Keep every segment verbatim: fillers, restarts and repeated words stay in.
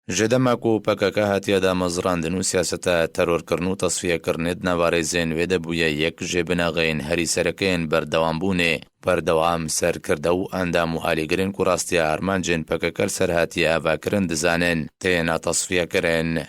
Ji dema ku P K K hatiye damezrandin û siyaseta terorkirin û tasfiyekirinê di nava rêzên wê de bûye yek ji binaxeyên herî sereke yên berdewambûnê, berdewam serkirde û endam û alîgirên ku rastiya armancên P K K li ser hatiye avakirin dizanin, têne tasfiyekirin.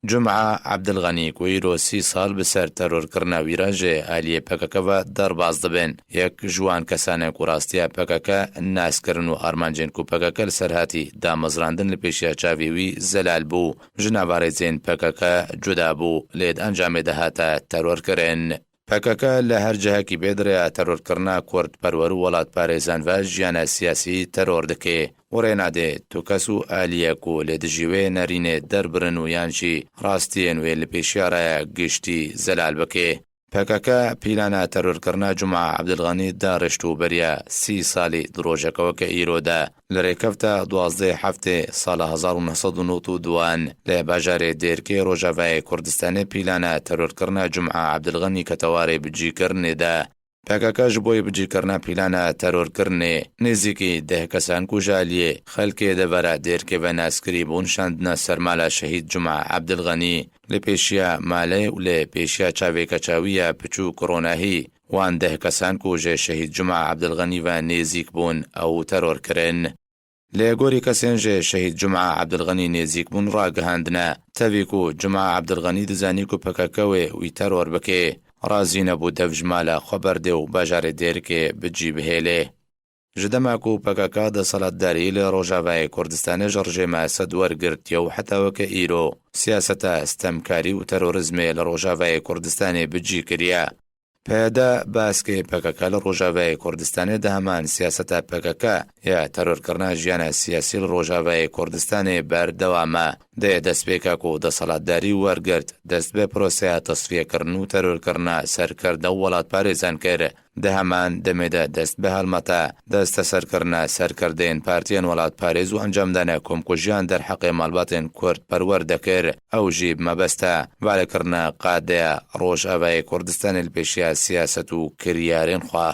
Cuma Ebdilxenî ku îro sî sal bi ser terorkirina wî re ji aliyê P K K ve derbas dibin. Yek ji wan kesan e ku rastiya P K K nas kirin û armancên ku P K K li ser hatî damezrandin li pêşiya çavê wî zelal bû. Ji nava rêzên P K K cuda bû, lê di encamê de hate terorkirin. P K K li her cihekî bê di rêya terorkirina kurdperwer û welatparêzan ve jiyana siyasî teror dike û rê nade tu kes û aliyek ku li dijî wê nerînê derbirin û yan jî rastiyên wê li pêşiya raya giştî zelal bike. P K K pîlana terorkirina Cuma Ebdilxanî darişt û beriya sî salî di rojeke weke îro de li rêkefta duwazdeh heftê sala hezar û neh sed û nod û duan li bajarê Dêrkê Rojavayê Kurdistanê pîlana terorkirina Cuma Ebdilxanî kete warê bicîkirinê de. P K K ji bo yê bicîkirina pîlana terorkirinê nêzîkî deh kesan ku ji aliyê xelkê devera Dêrkê ve naskirî bûn şandine ser mala şehîd Cuma Ebdilxenî. Li pêşiya malê û li pêşiya çavê keça wî ya piçûk ronahî wan deh kesan ku ji şehîd Cuma Ebdilxenî ve nêzîk bûn ew teror kirin. Li gorî kesên ji şehîd Cuma Ebdilxenî nêzîk bûn ragihandine, tevî ku Cuma Ebdilxenî dizanî ku P K K wê wî teror bike, razî nebû dev ji mala xwe berdê û bajarê Dêrikê bi cî bihêlê. Ji dema ku P K K desthilatdarî li Rojavayê Kurdistanê ji rejêma Esed wergirtiye û heta weke îro siyaseta stemkarî û terorîzmê li Rojavayê Kurdistanê bi cî kiriye. P Y D baskê P K K li Rojavayê Kurdistanê di heman siyaseta P K K ya terorkirina jiyana siyasî li Rojavayê Kurdistanê berdewam e. Dê destpêka ku desthilatdarî wergirt, dest bi proseya tesfiyekirin û terorkirina serkirde û welatparêzan kir. Di heman demê de dest bi helmeta desteserkirina serkirdeyên partiyên welatparêz û encamdana komkujiyan derheqê malbatên kurdperwer dekir. Ew jî bi mebesta valekirina qadeya Rojavayê Kurdistanê li pêşiya siyaset û kiryarên xwe.